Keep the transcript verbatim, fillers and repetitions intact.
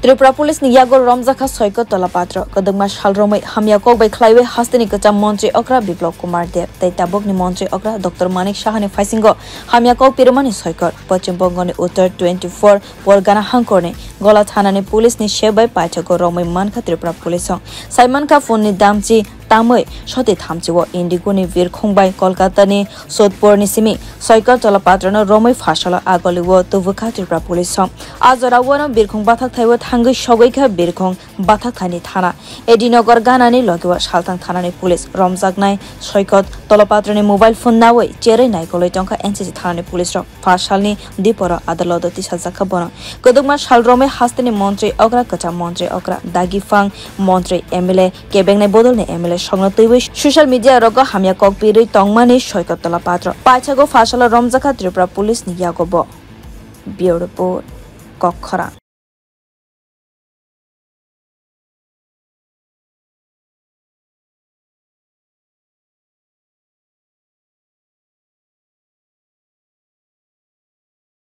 Tripura Police ni yago romjakha Soikot Tola Patro, kwdwkma sal romwi hamya kok bai khlaiwi hasteni kwcham montri okra Biplab Kumar Deb tei tabukni montri okra Doctor Manik Saha ni phaisingo hamya kok pirmani Soikot. Poschim Bongo ni Uttar twenty four Pargana hangkor ni Gola thana ni police ni sep bai paithago romwi mankha Tripura Police song. Saimankha phone ni damchi tamwi soti thamchi o Indigo ni birkhung bai Kolkata ni Sodpur ni simi Soikot Tola Patro no romwi pharsalo agoli o tubukha Tripura Police song. A jora o no birkhung bathak thai o thangwi sogwi kha birkhung bathak thani thana. A D Nagar gana ni logi o Salthang thana ni police romjaknai Soikot Tola Patro ni mobile phone nawi cherwi naikolwi tongkha N C C thana ni police rok. Phasalni diporo adaloto tisajakha bono. Kwdwkma sal romwi hasteni montri okra, kwcham montri okra, dagi phang montri M L A, kebengnai bodolni M L A songno twiwi social media rogo hamya kok pirwi tongmani Soikot Tola Patro. Paithago phasalo romjakha Tripura Police ni yago bo. Bureau Report, Kokkhorang.